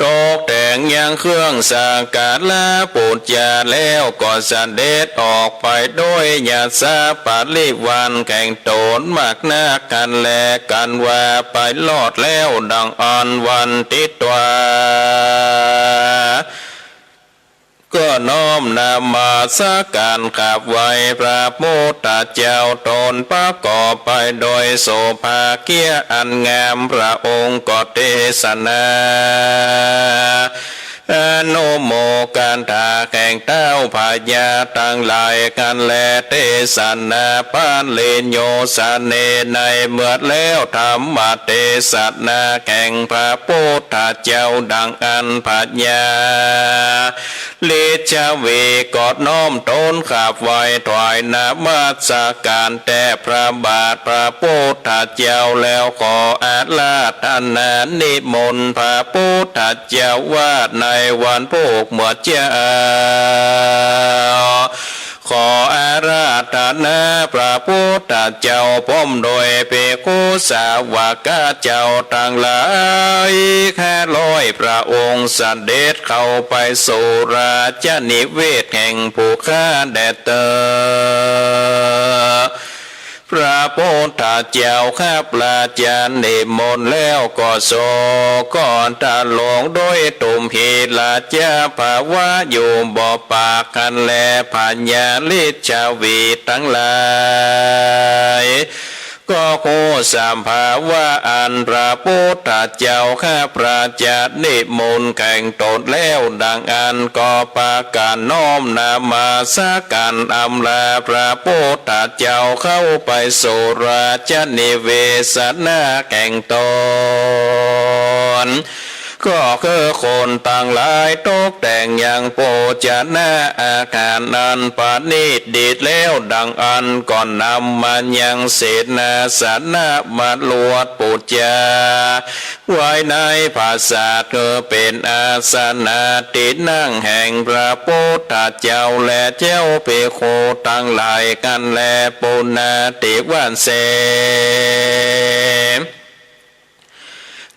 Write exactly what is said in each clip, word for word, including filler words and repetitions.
ตกแต่งยังเครื่องสักการะปู๋จาแล้วก็เสด็จออกไปโดยยศปริวารแก่งต๋นมากนักหั้นแล กันว่าไปรอดแล้วดังอั้น วันทิตวา ก็น้อมนมัสการกราบไหว้พระพุทธเจ้า ตนประกอบไปโดยโสภาเกียรติอันงาม พระองค์ก็เตสนา อนุโมทนาแก่งเต้าพญาตังหลายหั้นแล เตสนาปริญโญสเณห์ในเมื่อแล้ว ธรรมเตสนาแก่งพระพุทธเจ้าดังอั้น พญา ลิชวีก็น้อมตนกราบไหว้ถวายนมัสการแด่พระบาทพระพุทธเจ้าแล้ว ขออาราธนานิมนต์พระพุทธเจ้าว่าในวันพูกเมื่อเจ๊า ขออาราธนาพระพุทธเจ้าพร้อมโดยภิกขุสาวกเจ้าตังหลายห้าร้อยพระองค์ เสด็จเข้าไปสู่ราชนิเวศแห่งผู้ข้าแด่เต๊อะ พระพุทธเจ้าข้าพระจานิมนต์แล้วก็โสกอนตะลงโดยตุมหิราชภาวะอยู่บ่ปากหั้นแล พญาลิชวีตังหลาย ก็ฮู้สภาวะอันพระพุทธเจ้าข้าพระจานิมนต์แก่งต๋นแล้วดังอั้น ก็ปากั๋นน้อมนมัสการอำลาพระพุทธเจ้าเข้าไปสู่ราชนิเวศนาแก่งต๋น ก็คือคนตังหลายตกแต่งยังโภชนะอาหารอันประณีตดีแล้วดังอั้น ก็นำมายังเสนาสนะมาลวดปู๋จาไว้ในปราสาท คือเป๋นอาสนะตี้นั่งแห่งพระพุทธเจ้าและเจ้าภิกขุตังหลายหั้นแล ปุณณาติวันเส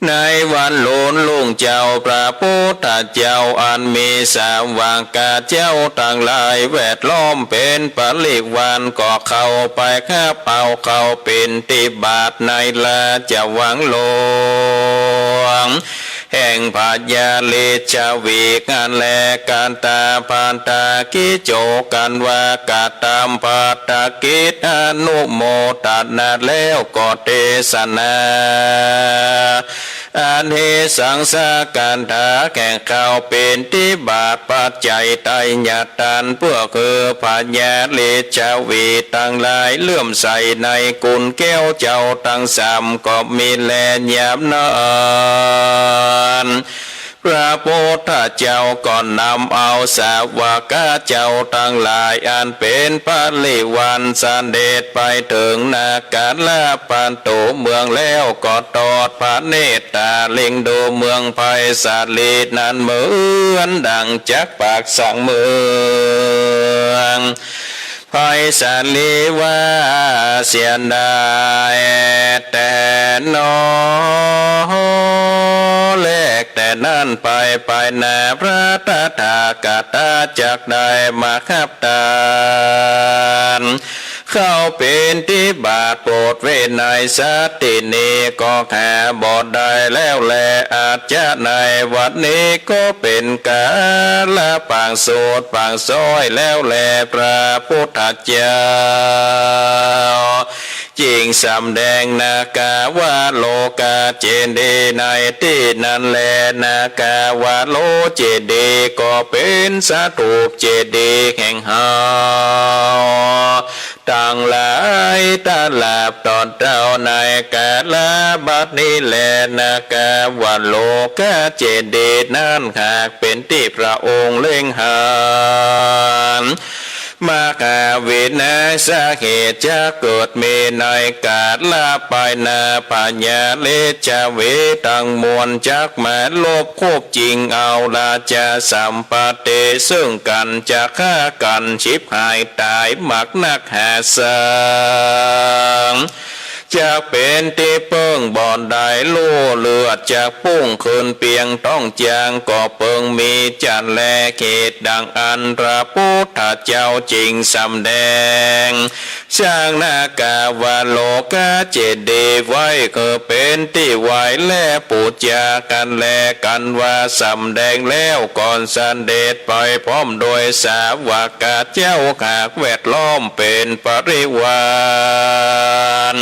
ในวันลุนรุ่งเจ๊า พระพุทธเจ้าอันมีสาวกเจ้าตังหลายแวดล้อมเป๋นปริวาร ก็เข้าไปฮับเอาข้าวปิณฑบาตในราชวังหลวง แห่งพญาลิชวีหั้นแล กาตาปัตตากิจโจ กันว่ากาตาปัตตากิจอนุโมทนาแล้วก็เตสนา อานิสังสะกถาแก่ข้าวปิณฑบาตปัจจัยไตยทาน เปื้อคือพญาลิชวีตังหลายเลื่อมใสในกุณแก้วเจ้าตังสาม ก็มีแลยามนั้น พระพุทธเจ้าก็นำเอาสาวกเจ้าตังหลายอันเป๋นปริวารเสด็จไปเถิงนครปฐมเมืองแล้ว ก็ทอดพระเนตรตาเล็งดูเมืองไพศาลีนั้นเหมือนดังจักปากสร้างเมือง ไพศาลีว่าเสียดายแต๊หนอ แลแต่นั้นไป ไปหน้าพระตถาคตจักได้มาฮับตาน ข้าวปิณฑบาตโปรดเวไนยสัตว์ตี้นี้ก็หาบ่ได้แล้วแล อาจจะในวันนี้ก็เป๋นกาละปางสุดปางส้อยแล้วแล พระพุทธเจ้าจึงสำแดงนครวโลกเจดีย์ในตี้นั้นแล นครวโลเจดีย์ก็เป๋นสถูปเจดีย์แห่งเฮา ตังหลายตราบตอนเต้า ในกาละบัดนี้แล นครวโลกเจดีย์นั้นหากเป๋นตี้พระองค์เล็งหัน มหาวินาศเหตุจะเกิดมีในกาละปายหน้า พญาลิชวีตังมวลจักมารบคบจิงเอาราชสัมปติซึ่งกั๋น จะฆ่ากั๋นฉิบหายต๋ายมากนักหาศาล จักเป๋นตี้เปิ้งบ่ได้ลู่ เลือดจักปุ้งขึ้นเปียงต๊องจาง ก็เปิงมีจั้นแล เหตุดังอั้นพระปุทธเจ้าจึงสำแดง สร้างนากาวโลกเจดีย์ไว้ คือเป๋นตี้ไหว้และปู๋จากั๋นและกั๋นว่า สำแดงแล้วก็เสด็จไปพร้อมโดยสาวกเจ้า หากแวดล้อมเป๋นปริวาร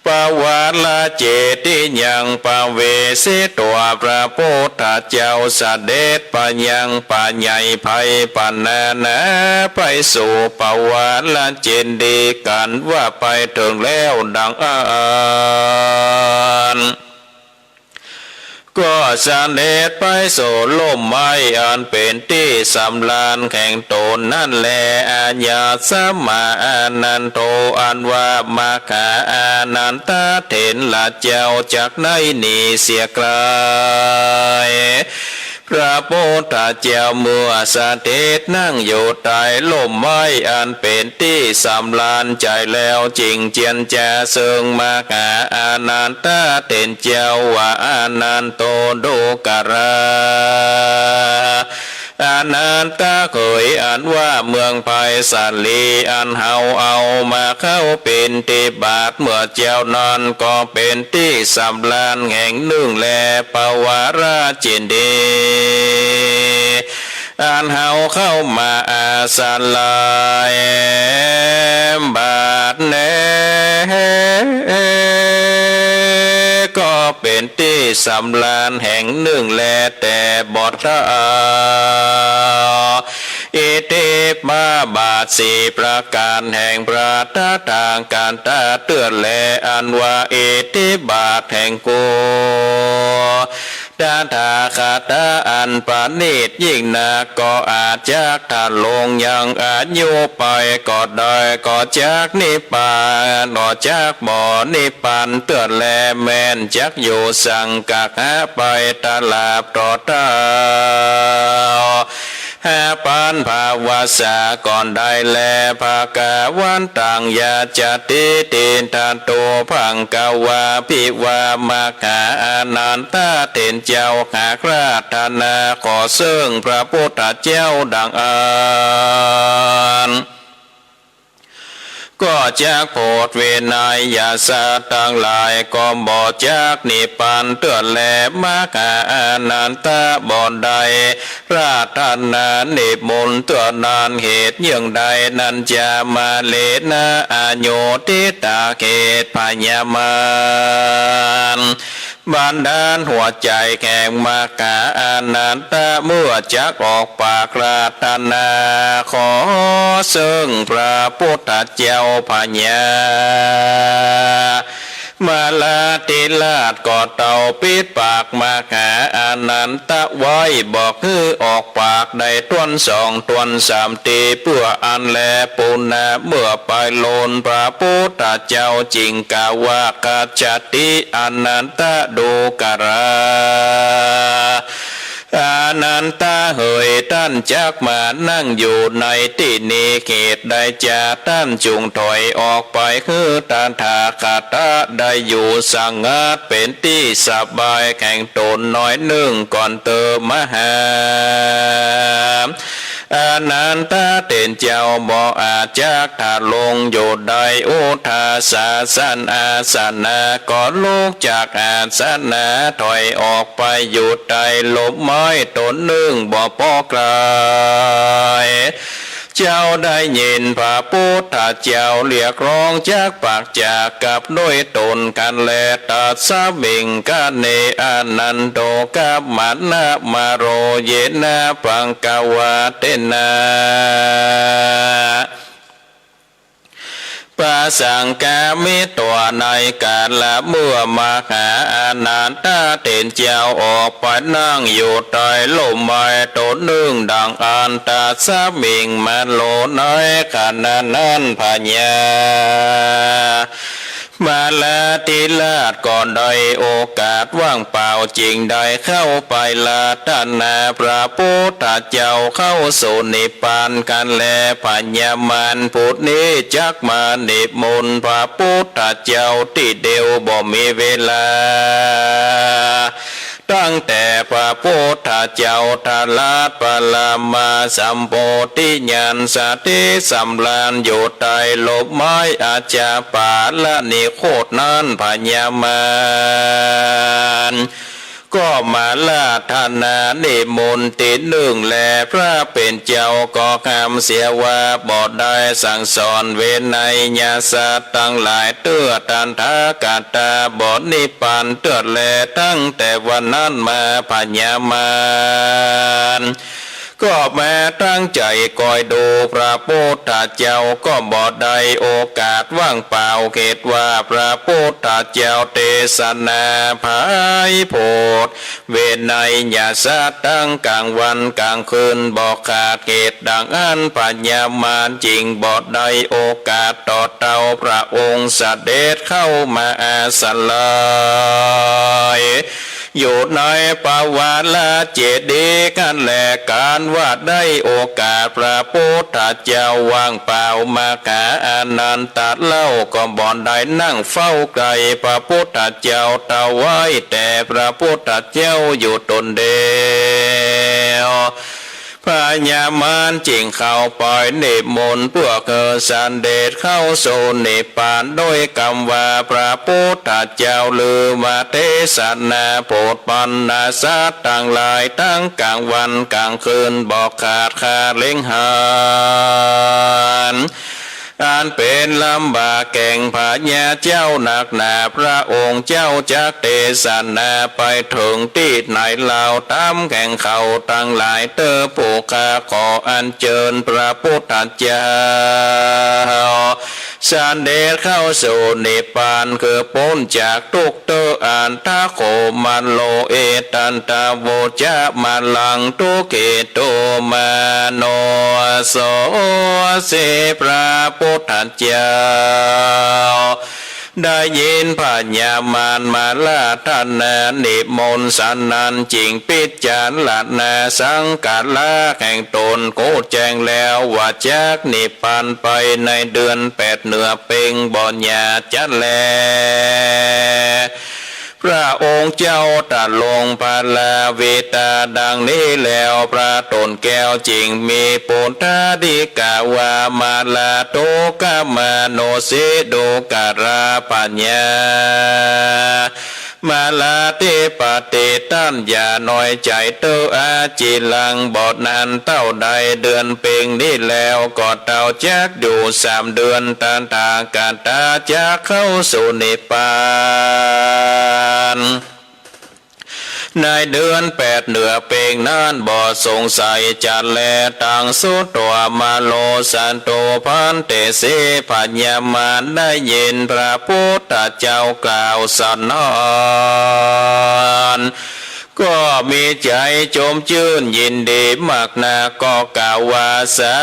ปวารเจดีย์ยัง ประเวสสีตั๋ว พระปุทธเจ้าเสด็จไปยังป่าใหญ่ไพรป่านานา ไปสู่ปวารเจดีย์ กันว่าไปเถิงแล้วดังอั้น ก็เสด็จไปสู่ร่มไม้อันเป๋นตี้สำราญแห่งต๋นนั้นแล อาญาสมาอานันโท อันว่ามหาอานันทเถรเจ้าจักได้หนีเสียไกล พระปุทธเจ้าเมื่อเสด็จนั่งอยู่ใต้ร่มไม้อันเป๋นตี้สำราญใจ๋แล้ว จึงเจียรจาเซิงมหาอานันทเถรเจ้าว่า อานันโท ดูกรา อานันทะเหย อันว่าเมืองไพศาลีอันเฮาเอามาเข้าบิณฑบาตเมื่อเจ๊านั้น ก็เป๋นตี้สำราญแห่งนึ่งแล ปวารเจดีย์อันเฮาเข้ามาอาศัยบัดนี้ ก็เป๋นตี้สำราญแห่งนึ่งแล แต่บ่เต้า อิทธิบาทสี่ประก๋านแห่งพระตถาคตะเตื้อแล อันว่าอิทธิบาทแห่งกู ตถาคตะอันประณีตยิ่งนัก ก็อาจจักทรงยังอายุไปก็ได้ ก็จักนิพพาน ก็จักบ่นิพพานเตื้อแล แม่นจักอยู่สังคหะไปตราบต่อเต้า ห้าปันภวสาก่อนได้แล ภควันตัง ยาจาติ ติฏฐันตุ ภังคะวา ภิวา มหาอานันทะเถรเจ้า หากราธนาขอเซิ่งพระปุทธเจ้าดังอั้น ก็จักโผดเวไนยสัตว์ตังหลาย ก็บ่จักนิพพานเตื้อแล มหาอานันทะบ่ได้ราธนานิมนต์เตื้อนั้น เหตุเยื่องใด นัญจะมะเรนะ อโยติตา เหตุพญามาร บันดาลหัวใจ๋แห่งมหาอานันทะ เมื่อจักออกปากราธนาขอเซิ่งพระปุทธเจ้า พญามาลาธิราชก็เต้าปิดปากมหาอานันทะไว้ บ่หื้อออกปากได้ถ้วนสองถ้วนสามที เปื้ออั้นแล ปุณณะเมื่อไปโลน พระปุทธเจ้าจึงกล่าวว่า คัจฉติ อานันทะ ดูกรา อานันทะเหย ต้านจักมานั่งอยู่ในตี้นี้ เหตุใดจา ต้านจุ่งถอยออกไป หื้อตถาคตะได้อยู่สงัดเป๋นตี้สบายแห่งต๋นหน้อยนึ่งก่อนเต๊อะ มหา อานันทะเถรเจ้าบ่อาจจักทรงอยู่ได้ อุทาสาสันอาสนะ ก็ลุกจากอาสนะถอยออกไปอยู่ใต้ร่มไม้ต๋นนึ่งบ่ปอไกล เจ้าได้ยินพระปุทธเจ้าเรียกร้องจักปากจากับด้วยต๋นคันแล ตัสมิงคะเน อานันโท กัมมะนะมะโร เยนะ ภังคะวา เตนะ ปะสังคามิ ตั๋วในกาละเมื่อมหาอานันทะเถรเจ้าออกไปนั่งอยู่ใต้ร่มไม้ต๋นนึ่งดังอั้น ตัสมิงมะโร ในขณะนั้นพญา มาลาธิราชก็ได้โอกาสว่างเปล่า จึงได้เข้าไปอาราธนาพระพุทธเจ้าเข้าสู่นิพพานกั๋นแล พญามารผู้นี้จักมานิมนต์พระพุทธเจ้าตี้เดียวบ่มีเวลา ตั้งแต่พระพุทธเจ้าทราชพระสัมมาสัมโพธิญาณสถิตสำราญอยู่ใต้ร่มไม้อาจาปาลนิโครธนั้น พญามารก็มาอาราธนานิมนต์ตี้นึ่งแล พระผู้เป็นเจ้าก็ห้ามเสียว่าบ่ได้สั่งสอนวินัยสัตว์ตังหลายเตื้อ ตถาคตาบ่นิพพานเตื้อแล ตั้งแต่วันนั้นมาพญามารก็มาตั้งใจ๋คอยดูพระพุทธเจ้า ก็บ่ได้โอกาสว่างเปล่า เหตุว่าพระพุทธเจ้าเตสนาไพร่โพธิวินัยสัตว์ตังก๋างวันก๋างคืนบ่ขาด เหตุดังอั้นพญามารจึงบ่ได้โอกาสต่อเต้าพระองค์เสด็จเข้ามาอาศัยอยู่ในปวารเจดีย์กั๋นแล ก๋านว่าได้โอกาสพระพุทธเจ้าว่างเปล่า มหาอานันทะเล่าก็บ่ได้นั่งเฝ้าใกล้พระพุทธเจ้า ถวายแต่พระพุทธเจ้าอยู่ตนเดียว พญามารจึงเข้าไปนิมนต์เปื้อหื้อเสด็จเข้าสู่นิพพาน โดยกำว่าพระพุทธเจ้าลือมาเตสนาโผดปันสัตว์ตังหลายตังก๋างวันก๋างคืนบ่ขาดคาเล็งหัน อันเป๋นลำบากแก่งพญาเจ้านักหนา พระองค์เจ้าจักเตสนาไปเถิงตี้ไหนเล่า ถามแก่งเขาตังหลายเต๊อะ ผู้ข้าขออัญเจิญพระพุทธเจ้าเสด็จเข้าสู่นิพพาน คือป๊นจาก ทุกข์เต๊อะ อัตถะโข มะโน เอตันตะ โวจะมะลัง ทุกขิโต มะโน โส เส พระพุทธเจ้าได้ยินพญามารมาอาราธนานิมนต์สันนั้น จึงพิจารณาสังขารแห่งตน ฮู้แจ้งแล้วว่าจักนิพพานไปในเดือนแปดเหนือเพ็งบ่หยาบจัดแล พระองค์เจ้าตรัสลงพระราวีตาดังนี้แล้ว พระตนแก้วจึงมีปุทธาธิกาว่า มารา ทุกขะ มะโน เส ดูกะรา พญา มาราธิปติ ต้านอย่าน้อยใจ๋เต๊อะ อจิรัง บ่นานเต้าใด เดือนเพ็งนี้แล้วก็เต้าจักอยู่สามเดือน ตถาคตาจักเข้าสู่นิพพานในเดือนแปดเหนือเพ็งนั้นบ่สงสัยจัดแล ตัง สุตวา มาโร สัตโต ภันเต เส พญามารได้ยินพระพุทธเจ้ากล่าวสันนั้น ก็มีใจ๋จมจื้นยินดีมากนัก ก็กล่าวว่า สา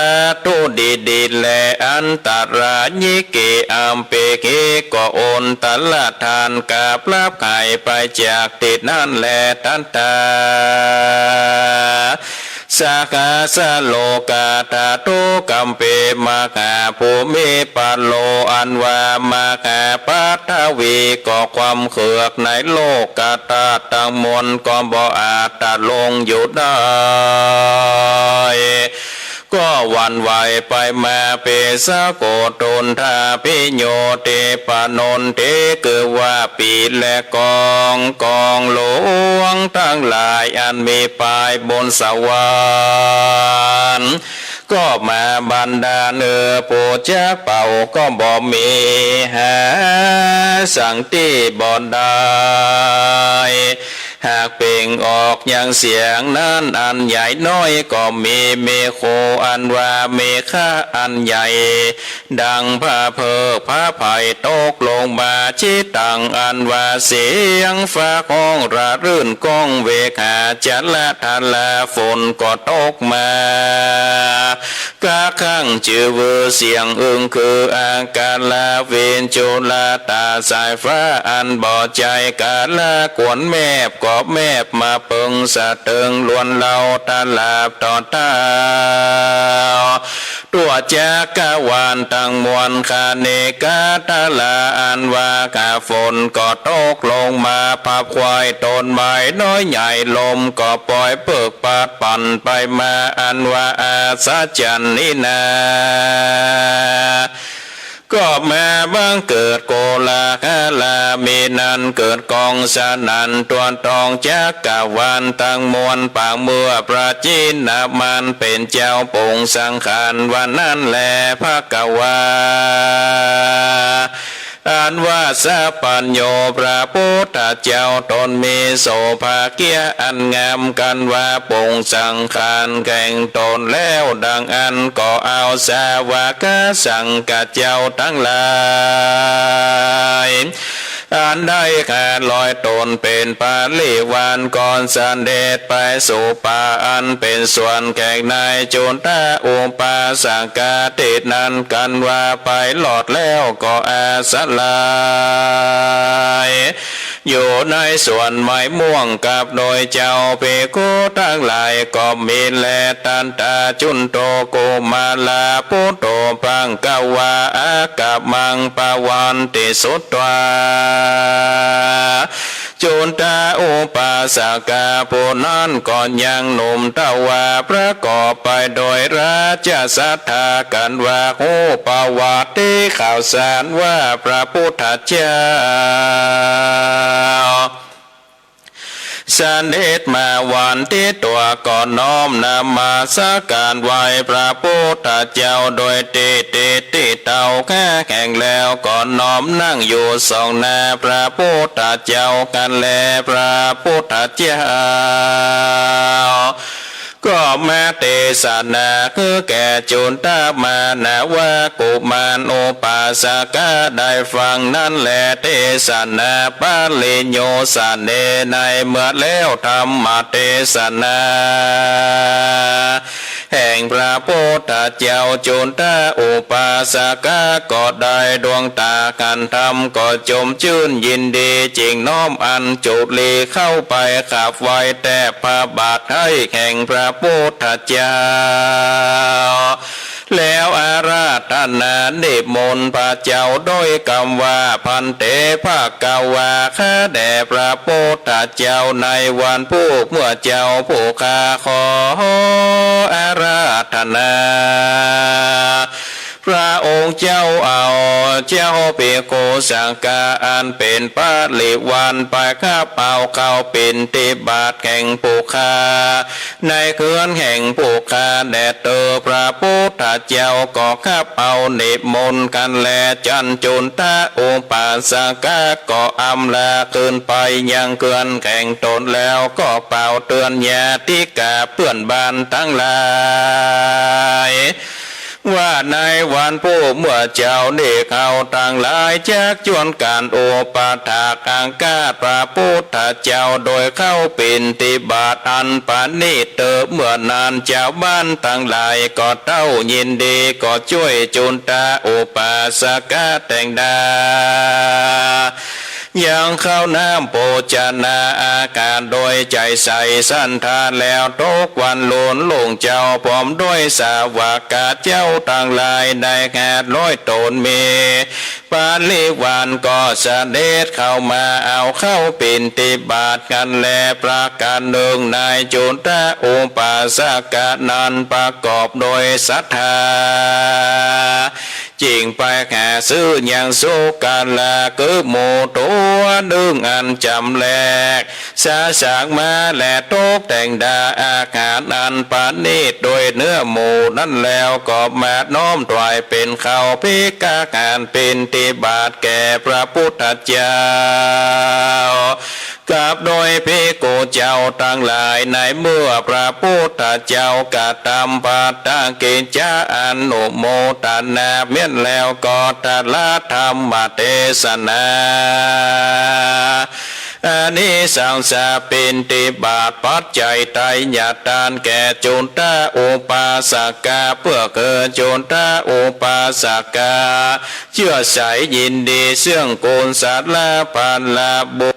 ธุ ดีดีแล อันตรายิเก อัปเปเก ก็อนตรธานกลับลับหายไปจากตี้นั้นแล ตถา สหัสสโลกาธาตุ คัมเป มหาภูมิปะโล อันว่ามหาปัทวีก็คว่ำเคือกในโลกธาตุตังมวลก็บ่อาจจะลงอยู่ได้ ก็หวั่นไหวไปมา เปสะโก ทุนทาภิโย เทพนนเท คือว่าปีและกอง กองหลวงตังหลายอันมีปายบนสวรรค์ ก็มาบันดาล เออ ผู้จักเป่าก็บ่มี หาสังตี้บ่ได้ หากเปล่งออกยังเสียงนั้นอันใหญ่น้อยก็มี แม่โคอันว่าแม่คะอันใหญ่ ดังผาเผิกผาไผ่ตกลงมา จิตตังอันว่าเสียงฟ้าฮ้องระรื่นก้องเวกหา จาระทาราฝนก็ตกมา กากังจื้อวือเสียงอึ้งคือ อาการาเวนจุราตาสายฟ้าอันบ่ใจ้ การากวนแมบก็แมบมาเปิงสะเติงลวนเลาตะหลาบต่อเต้า ทั่วจักรวาลตังมวล คะเนกาทาราอันว่าขาฝนก็ตกลงมา พับควายต้นไม้น้อยใหญ่ ลมก็ปอยเพิกปาดปั่นไปมา อันว่าอัศจรรย์นี้นา ก็มาบังเกิดโกลาหละ มีนั้นเกิดก้องสนั่นทั่วตองจักรวาลตังมวล ปางเมื่อพระจินนามารเป๋นเจ้าปรุงสังขารว่านั้นแล ภควา อันว่าสัพพัญญูพระพุทธเจ้าต๋นมีโสภาเกียอันงาม กันว่าปรุงสังขารแก่งต๋นแล้วดังอั้น ก็เอาสาวกสังฆเจ้าตังหลาย อันได้ห้าร้อยต๋นเป๋นปริวาร ก็เสด็จไปสู่ป่าอันเป๋นสวนแก่งนายจุนทะอุปาสกะ ตี้นั้นกันว่าไปรอดแล้วก็อาศัย อยู่ในสวนไม้ม่วงกับโดยเจ้าภิกขุตังหลายก็มีแล ทันตาจุนโทกุมาราปุตโธ ภควา อากัปปะมัง ปะวันติสุตวา จุนทะอุปาสกะผู้นั้นก็ยังหนุ่มทว่า ประกอบไปโดยราชศรัทธา กันว่าฮู้ประวัติข่าวสารว่าพระพุทธเจ้า เสด็จมาวันตี้ตั๋ว ก็น้อมนมัสการไหว้พระพุทธเจ้าโดยตี้ตี้ตี้เต้าข้าแข็งแล้ว ก็น้อมนั่งอยู่สองหน้าพระพุทธเจ้ากันแล พระพุทธเจ้า ก็มาเตสนาหื้อแก่จุนทะมานวะกุมารอุปาสกะได้ฟังนั้นแล เตสนาปริโยสเน ในเมื่อแล้วธรรมเตสนา แห่งพระพุทธเจ้า จุนทะอุปาสกะก็ได้ดวงต๋าหันธรรม ก็จมจื้นยินดี จึงน้อมอัญจุลีเข้าไปขับไหว้แตะพระบาทให้แห่งพระพุทธเจ้า แล้วอาราธนานิมนต์พระเจ้าโดยกำว่า ภันเต ภควา ข้าแด่พระพุทธเจ้า ในวันผู้เมื่อเจ้าผู้ข้าขออาราธนา พระองค์เจ้าเอาเจ้าภิกขุสังฆะอันเป๋นปริวารไปขับเอาข้าวปิณฑบาตแห่งผู้ข้า ในเฮือนแห่งผู้ข้าแด่เตอ พระพุทธเจ้าก็ขับเอานิมนต์กันแล จันจุนทะอุปาสกะก็อำลาคืนไปยังเฮือนแห่งต๋นแล้ว ก็เป่าเตื๋อนญาติกาเปื้อนบ้านตังหลาย ว่าในวันผู้เมื่อเจ้านี้เฮาตังหลายจักจวนกั๋นอุปถากอังคาสพระพุทธเจ้า โดยข้าวปิณฑบาตอันประณีตเตอ เมื่อนั้นจาวบ้านตังหลายก็เต้ายินดี ก็จ้วยจุนทะอุปาสกะแต่งดา ยังข้าวน้ำโภชนาอาหารโดยใจ๋ใสศรัทธา แล้วตกวันโลนลงเจ้าพร้อมด้วยสาวกะเจ้าตังหลายได้ห้าร้อยต๋น มีปริวารก็เสด็จเข้ามาเอาข้าวปิณฑบาตกั๋นแล ประก๋านนึ่งนายจุนทะอุปาสกะนั้นประกอบโดยศรัทธา จึงไปหาซื้อยังสุกรา คือหมูตั๋วนึ่งอันจ๋ำแลก สะสางมาและตกแต่งดาอาหารอันประณีตโดยเนื้อหมูนั้นแล้ว ก็มาน้อมถวายเป๋นข้าวภิกขาหารบิณฑบาตแก่พระพุทธเจ้า กับโดยภิกขุเจ้าตังหลาย ในเมื่อพระพุทธเจ้ากระทำภัตตากิจจะอนุโมทนาเมี้ยนแล้ว ก็ตรัสธรรมเตสนา อานิสังสาบิณฑบาตปัจจัยไทยทานแก่จุฑาอุปาสกา เปื้อคือจุฑาอุปาสกาเจื้อใจ๋ยินดีเสื่องกุศลผลบุญ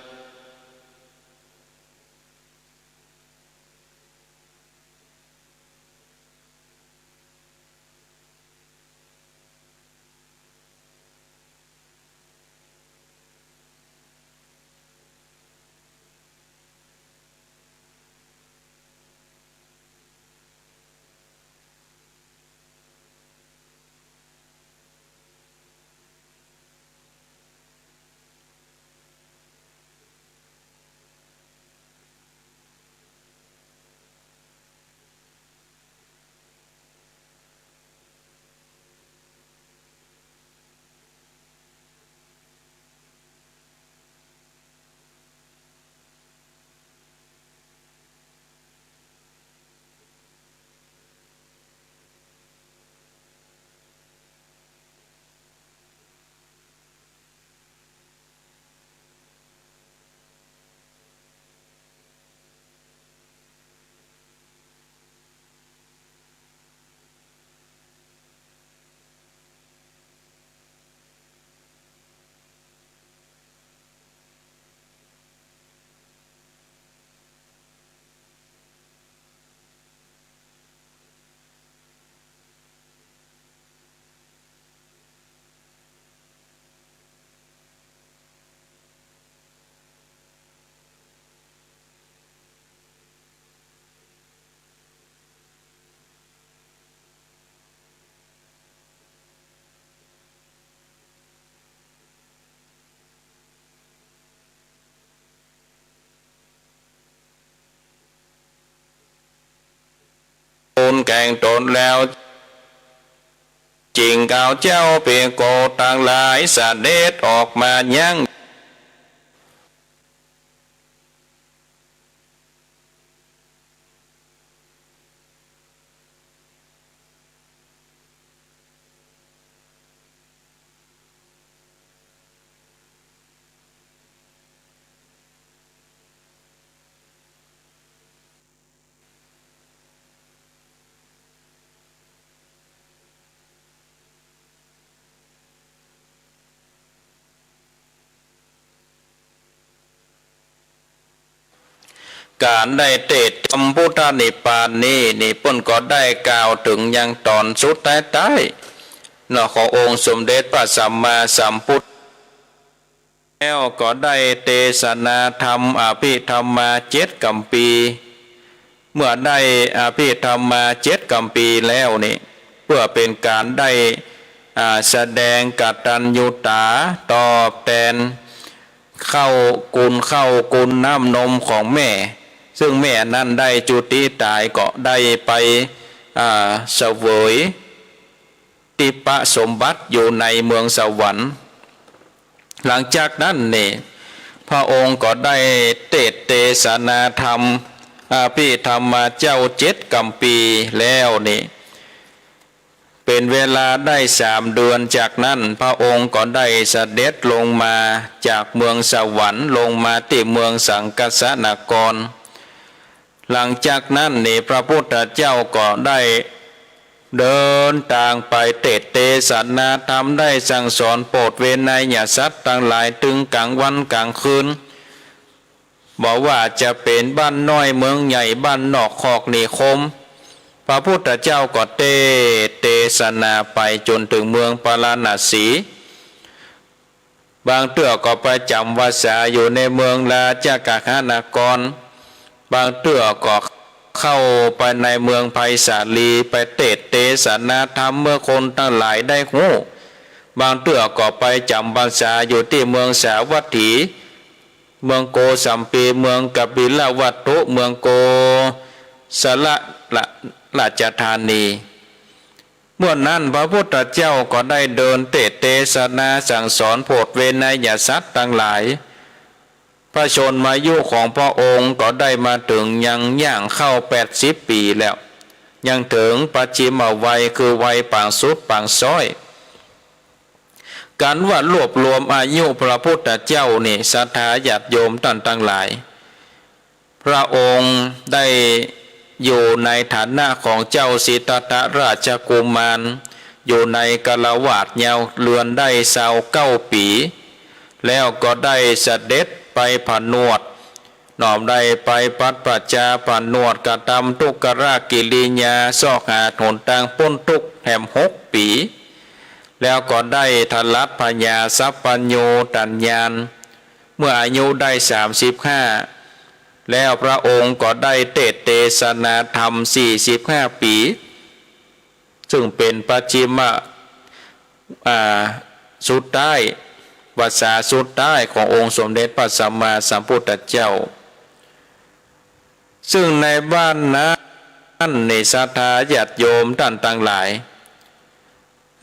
บุญแก่ตนแล้ว จึงเอาเจ้าภิกขุตังหลายเสด็จออกมายังก๋านได้เตสน์ธรรมพุทธนิพพานนี้นี่ เปิ้นก็ได้กล่าวเถิงยังต๋อนสุดท้ายๆ เนาะ ขององค์สมเด็จพระสัมมาสัมพุทธ แล้วก็ได้เตสนาธรรมอภิธรรมาเจ็ดกัมภีร์ เมื่อได้อภิธรรมาเจ็ดกัมภีร์แล้วนี่ เปื้อเป๋นก๋านได้ อ่า แสดงกตัญญูตาตอบแตน เข้ากุณ เข้ากุณน้ำนมของแม่ ซึ่งแม่นั้นได้จุติต๋ายก็ได้ไป อ่า เสวย ทิพยสมบัติอยู่ในเมืองสวรรค์ หลังจากนั้นนี่ พระองค์ก็ได้เตสน์เตสนาธรรม อภิธรรมาเจ้าเจ็ดกัมภีร์แล้วนี่ เป๋นเวลาได้สามเดือน จากนั้นพระองค์ก็ได้เสด็จลงมาจากเมืองสวรรค์ ลงมาตี้เมืองสังคัสสนคร หลังจากนั้นนี่ พระพุทธเจ้าก็ได้เดินตางไปเตสน์เตสนาธรรม ได้สั่งสอนโปรดเวไนยสัตว์ตังหลาย ตึงก๋างวันก๋างคืน บ่ว่าจะเป๋นบ้านน้อยเมืองใหญ่ บ้านนอกคอกนิคม พระพุทธเจ้าก็เตสน์เตสนาไปจ๋นเถิงเมืองพาราณสี บางเตื้อก็ไปจ๋ำวัสสาอยู่ในเมืองราชคฤหนคร บางเตื้อก็เข้าไปในเมืองไพศาลี ไปเตสน์เตสนาธรรมเมื่อคนตังหลายได้ฮู้ บางเตื้อก็ไปจ๋ำพรรษาอยู่ตี้เมืองสาวัตถี เมืองโกสัมพี เมืองกบิลวัตถุ เมืองโกศลราชธานี เมื่อนั้นพระพุทธเจ้าก็ได้เดินเตศน์เตสนาสั่งสอนโผดเวไนยสัตว์ตังหลาย พระชนมายุของพระองค์ก็ได้มาเถิงยังย่างเข้าแปดสิบปี๋แล้ว ยังเถิงปัจฉิมวัย คือวัยป๋างสุดป๋างซ้อย กั๋นว่ารวบรวมอายุพระพุทธเจ้านี่ ศรัทธาญาติโยมต้านตังหลาย พระองค์ได้อยู่ในฐานะของเจ้าสิทธัตถราชกุมาร อยู่ในคฤหัสถ์ยาวเรือนได้ซาวเก้าปี๋ แล้วก็ได้เสด็จไปผนวด น้อมได้ไปพัดผจาผนวดกระทำทุกขกิริยา ซอกหาหนตางป๊นทุกข์แหมหกปี๋ แล้วก็ได้ถลัดผญาสัพพัญญูตญาณ เมื่ออายุได้สามสิบห้า แล้วพระองค์ก็ได้เตศน์เตสนาธรรมสี่สิบห้าปี๋ ซึ่งเป๋นปัจฉิม อ่า สุดท้าย พรรษาสุดท้ายขององค์สมเด็จพระสัมมาสัมพุทธเจ้า ซึ่งในบ้านนั้นนี่ศรัทธาญาติโยมต้านตังหลาย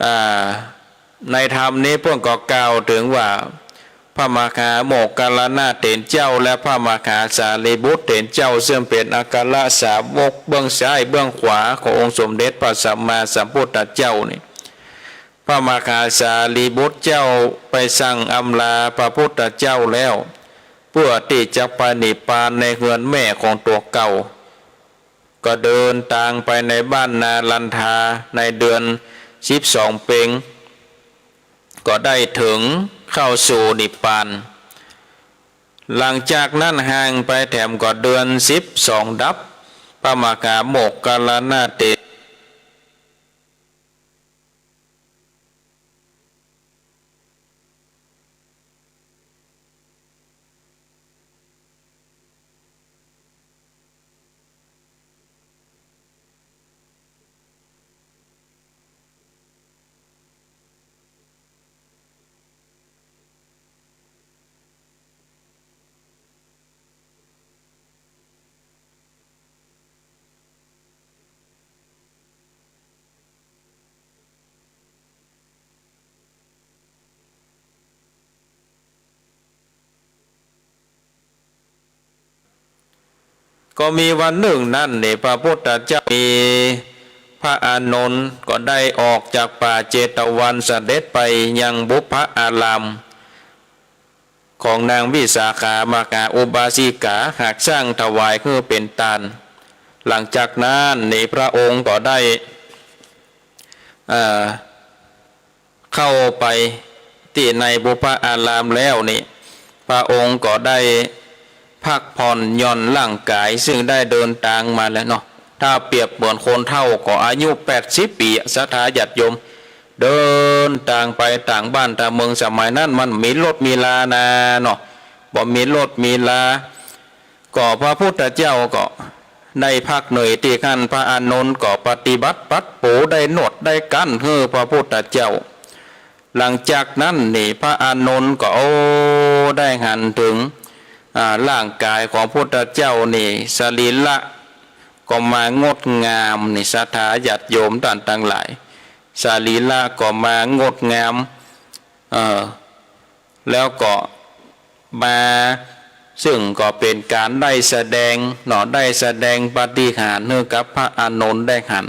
อ่า ในธรรมนี้เปิ้นก็กล่าวเถิงว่า พระมหาโมคคัลลานะเถรเจ้า และพระมหาสารีบุตรเถรเจ้า ซึ่งเป๋นอัครสาวกเบื้องซ้ายเบื้องขวาขององค์สมเด็จพระสัมมาสัมพุทธเจ้านี่ พระมหาสารีบุตรเจ้าไปสั่งอำลาพระพุทธเจ้าแล้ว เปื้อตี้จะไปนิพพานในเฮือนแม่ของตั๋วเก่า ก็เดินตางไปในบ้านนาลันทาในเดือนสิบสองเป็ง ก็ได้เถิงเข้าสู่นิพพาน หลังจากนั้นห่างไปแถมก็เดือนสิบสองดับ พระมหาโมคคัลลานะเถร ก็มีวันนึ่งนั้นนี่ พระพุทธเจ้า มีพระอานนท์ก็ได้ออกจากป่าเจตวันเสด็จไปยังบุพพาราม ของนางวิสาขามหาอุบาสิกา หากสร้างถวายหื้อเป๋นตาน หลังจากนั้นนี่พระองค์ก็ได้ เอ่อ เข้าไปตี้ในบุพพารามแล้วนี่ พระองค์ก็ได้พักผ่อนหย่อนร่างกาย ซึ่งได้เดินตางมาแล้วเนาะ ถ้าเปรียบเหมือนคนเฒ่าก็อายุแปดสิบปี๋ ศรัทธาญาติโยม เดินตางไปต่างบ้านต่างเมือง สมัยนั้นมันบ่มีรถมีรานาเนาะ บ่มีรถมีรา ก็พระพุทธเจ้าก็ได้พักเหนื่อยตี้หั้น พระอานนท์ก็ปฏิบัติปัดปู ได้นวดได้กั้นหื้อพระพุทธเจ้า หลังจากนั้นนี่พระอานนท์ก็ โอ้ ได้หันเถิง อ่า ร่างกายของพุทธเจ้านี่ สรีระก็มางดงามนี่ ศรัทธาญาติโยมต้านตังหลาย สรีระก็มางดงาม เอ่อ แล้วก็มา ซึ่งก็เป๋นก๋านได้แสดงเนาะ ได้แสดงปาฏิหาริย์หื้อกับพระอานนท์ได้หัน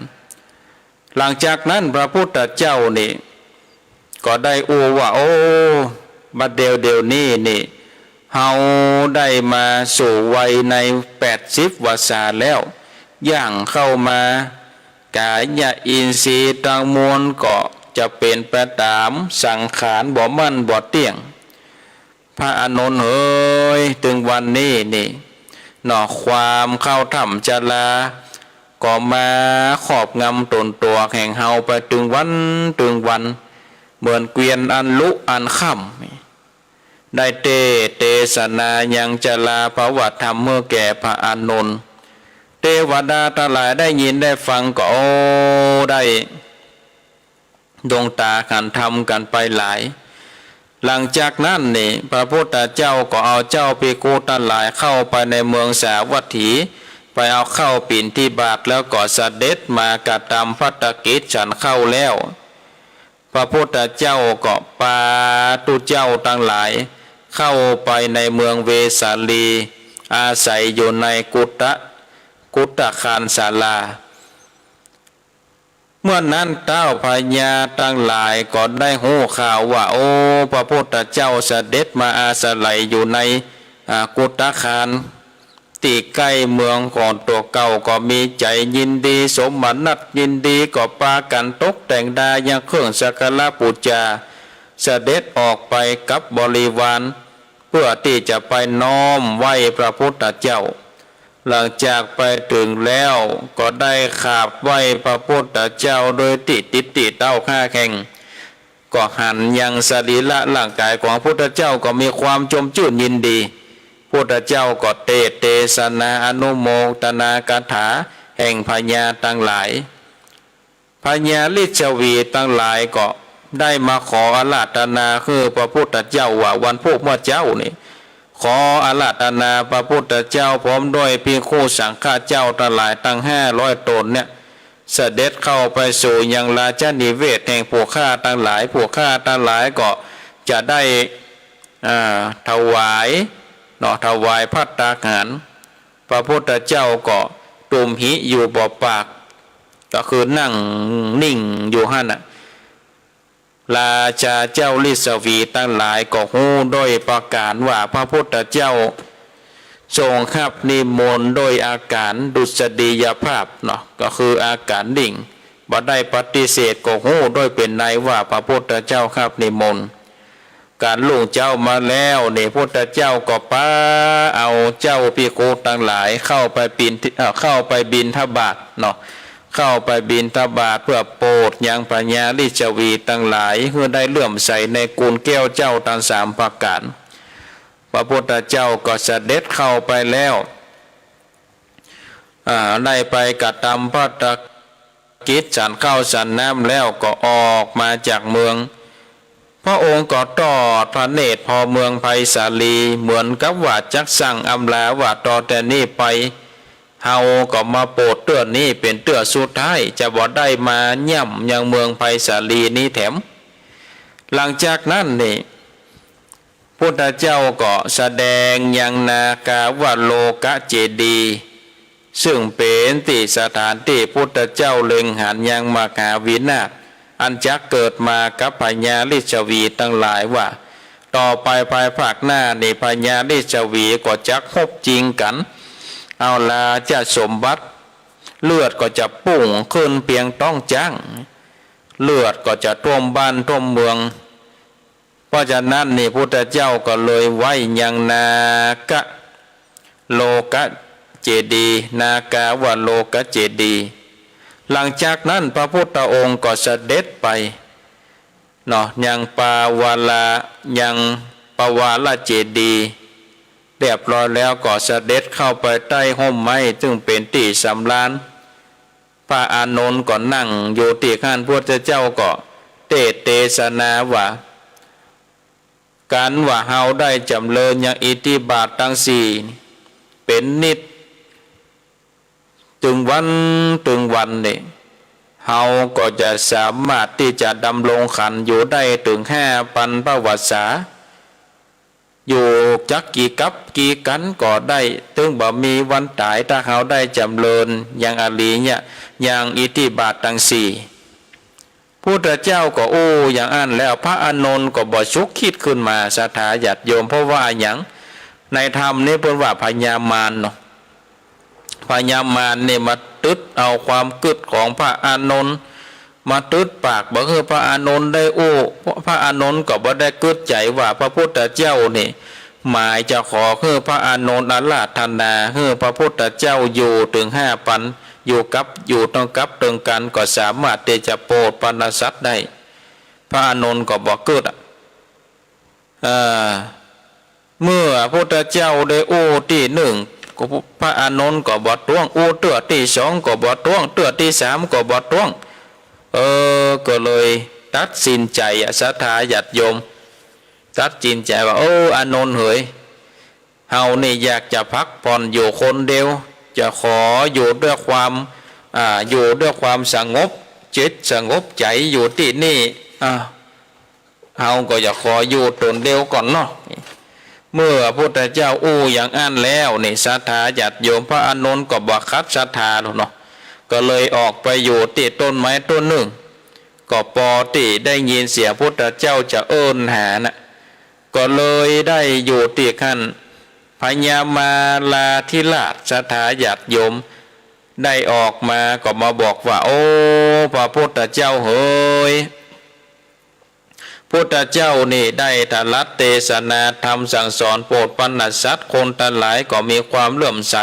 หลังจากนั้นพระพุทธเจ้านี่ก็ได้อู้ว่า โอ้ บัดเดี่ยวเดี๋ยวนี้นี่ เฮาได้มาสู่วัยในแปดสิบวรรษาแล้ว ย่างเข้ามา กายอินทรีย์ตังมวลก็จะเป๋นไปต๋ามสังขารบ่มั่นบ่เตี้ยง พระอานนท์เหย ตึงวันนี้นี่เนาะ ความเข้าถ้ำชราก็มาครอบงำต๋นตั๋วแห่งเฮาไปตึงวันตึงวัน เหมือนเกวียนอันลุอันค่ำ ได้เตศน์เตสนายังชราภวธรรมหื้อแก่พระอานนท์ เตวดาตังหลายได้ยินได้ฟังก็ โอ้ ได้ ดวงต๋าหันธรรมกั๋นไปหลาย หลังจากนั้นนี่ พระพุทธเจ้าก็เอาเจ้าภิกขุตังหลายเข้าไปในเมืองสาวัตถี ไปเอาข้าวปิณฑบาต แล้วก็เสด็จมากระทำภัตตกิจฉันข้าวแล้ว พระพุทธเจ้าก็ปาตุ๊เจ้าตังหลาย เข้าไปในเมืองเวสาลี อาศัยอยู่ในกุฏะ กุฏคานศาลา เมื่อนั้นเต๊าพญาตังหลายก็ได้ฮู้ข่าวว่า โอ้ พระพุทธเจ้าเสด็จมาอาศัยอยู่ใน อ่า กุฏคาน ตี้ใก้เมืองของตั๋วเก่า ก็มีใจ๋ยินดี สมนัสยินดี ก็ปากั๋นตกแต่งดายังเครื่องสักการะปู๋จา เสด็จออกไปกับบริวาร เปื้อตี้จะไปน้อมไหว้พระพุทธเจ้า หลังจากไปเถิงแล้วก็ได้กราบไหว้พระพุทธเจ้าโดยตี้ติดตี้เต๊าห้าแห่ง ก็หันยังสรีระร่างก๋ายของพุทธเจ้าก็มีความจมจื้นยินดี พุทธเจ้าก็เตศน์เตสนาอนุโมทนากถาแห่งพญาตังหลาย พญาลิชวีตังหลายก็ได้มาขออาราธนาหื้อพระพุทธเจ้าว่าวันพูกเมื่อเจ๊านี่ ขออาราธนาพระพุทธเจ้าพร้อมด้วยภิกขุสังฆะเจ้าตังหลายตังห้าร้อยต๋นเนี่ย เสด็จเข้าไปสู่ยังราชนิเวศแห่งผู้ข้าตังหลาย ผู้ข้าตังหลายก็จะได้ อ่า ถวาย เนาะ ถวายภัตตาหาร พระพุทธเจ้าก็ตุมหิอยู่บ่ปาก ก็คือนั่งนิ่งอยู่หั้นน่ะ ราชาเจ้าลิชวีตังหลายก็ฮู้โดยประก๋านว่าพระพุทธเจ้าทรงฮับนิมนต์โดยอาก๋านดุษฎียภาพเนาะ ก็คืออาก๋านนิ่ง บ่ได้ปฏิเสธ ก็ฮู้โดยเป๋นในว่าพระพุทธเจ้าฮับนิมนต์ ก๋านรุ่งเจ๊ามาแล้วนี่ พุทธเจ้าก็ปาเอาเจ้าภิกขุตังหลายเข้าไปบิณฑ- เอ่อ เข้าไปบิณฑบาตเนาะ เข้าไปบิณฑบาตเปื้อโปรดยังพญาลิชวีตังหลาย หื้อได้เลื่อมใสในกุณแก้วเจ้าตังสามประก๋าน พระพุทธเจ้าก็เสด็จเข้าไปแล้ว อ่า ได้ไปกระทำภัตตกิจฉันข้าวฉันน้ำแล้วก็ออกมาจากเมือง พระองค์ก็ทอดพระเนตรผ่อเมืองไพศาลี เหมือนกับว่าจักสั่งอำลาว่าต่อแต่นี้ไป เฮาก็มาโปรดเตื้อนี้เป๋นเตื้อสุดท้าย จะบ่ได้มาย่ำยังเมืองไพศาลีนี้แถม หลังจากนั้นนี่ พุทธเจ้าก็แสดงยังนากาวโลกเจดีย์ ซึ่งเป๋นตี้สถานตี้พุทธเจ้าเล็งหันยังมหาวินาศ อันจักเกิดมากับพญาลิชวีตังหลายว่า ต่อไปภายภาคหน้านี่พญาลิชวีก็จักฮบจิงกั๋น เอาราชสมบัติ เลือดก็จะปุ้งขึ้นเปียงต๊องจ๊าง เลือดก็จะท่วมบ้านท่วมเมือง เพราะฉะนั้นนี่พุทธเจ้าก็เลยไว้ยังนากะโลกะเจดีย์ นากาวโลกะเจดีย์ หลังจากนั้นพระพุทธองค์ก็เสด็จไปเนาะ ยังปาวาลา ยังปาวาลเจดีย์ เรียบร้อยแล้วก็เสด็จเข้าไปใต้ฮ่มไม้ ซึ่งเป๋นตี้สำราญ พระอานนท์ก็นั่งอยู่ตี้หั้น พุทธเจ้าก็เตศน์เตสนาว่า ก๋านว่าเฮาได้จ๋ำเริญยังอิทธิบาทตังสี่เป๋นนิตย์ ตึงวันตึงวันนี่ เฮาก็จะสามารถตี้จะดำรงขันธ์อยู่ได้เถิงห้าปันพรรษา อยู่จักกี่กัปกี่กัณฑ์ก็ได้ ตึงบ่มีวันต๋าย ถ้าเฮาได้จ๋ำเริญยังอริยะ ยังอิทธิบาทตังสี่ พุทธเจ้าก็อู้อย่างอั้นแล้ว พระอานนท์ก็บ่ชุกคิดขึ้นมา ศรัทธาญาติโยม เพราะว่าอะหยัง ในธรรมนี่เปิ้นว่าพญามารเนาะ พญามารนี่มาตึ๊ดเอาความกึ๊ดของพระอานนท์ มาตึ๊ดปากบ่หื้อพระอานนท์ได้อู้ พระอานนท์ก็บ่ได้กึ๊ดใจ๋ว่าพระพุทธเจ้านี่หมายจะขอหื้อพระอานนท์อาราธนาหื้อพระพุทธเจ้าอยู่เถิงห้าปัน อยู่กับ อยู่เถิงกับเถิงกัณฑ์ก็สามารถตี้จะโปรดบรรดาสัตว์ได้ พระอานนท์ก็บ่กึ๊ดอะ เอ่อ เมื่อพุทธเจ้าได้อู้ตี้นึ่ง ก็พระอานนท์ก็บ่ต้วง อู้เตื้อตี้สองก็บ่ต้วง เตื้อตี้สามก็บ่ต้วง เออ ก็เลย ตัดสินใจ๋อะ ศรัทธาญาติโยม ตัดสินใจ๋ว่า เออ อานนท์เหย เฮานี่อยากจะพักผ่อนอยู่คนเดียว จะขออยู่ด้วยความ อ่า อยู่ด้วยความสงบจิตสงบใจ๋อยู่ตี้นี่ อ่า เฮาก็จะขออยู่ตนเดียวก่อนเนาะ เมื่อพระพุทธเจ้าอู้อย่างอั้นแล้วนี่ ศรัทธาญาติโยม พระอานนท์ก็บ่ขัดศรัทธาแล้วเนาะ ก็เลยออกไปอยู่ตี้ต้นไม้ต้นนึ่ง ก็ปอตี้ได้ยินเสียงพุทธเจ้าจะเอิ้นหาน่ะ ก็เลยได้อยู่ตี้หั้น พญามาลาธิราช ศรัทธาญาติโยม ได้ออกมาก็มาบอกว่า โอ้ พระพุทธเจ้าเหย พุทธเจ้านี่ได้ตรัสเตสนาธรรมสั่งสอนโปรดบรรดาสัตว์คนตังหลายก็มีความเลื่อมใส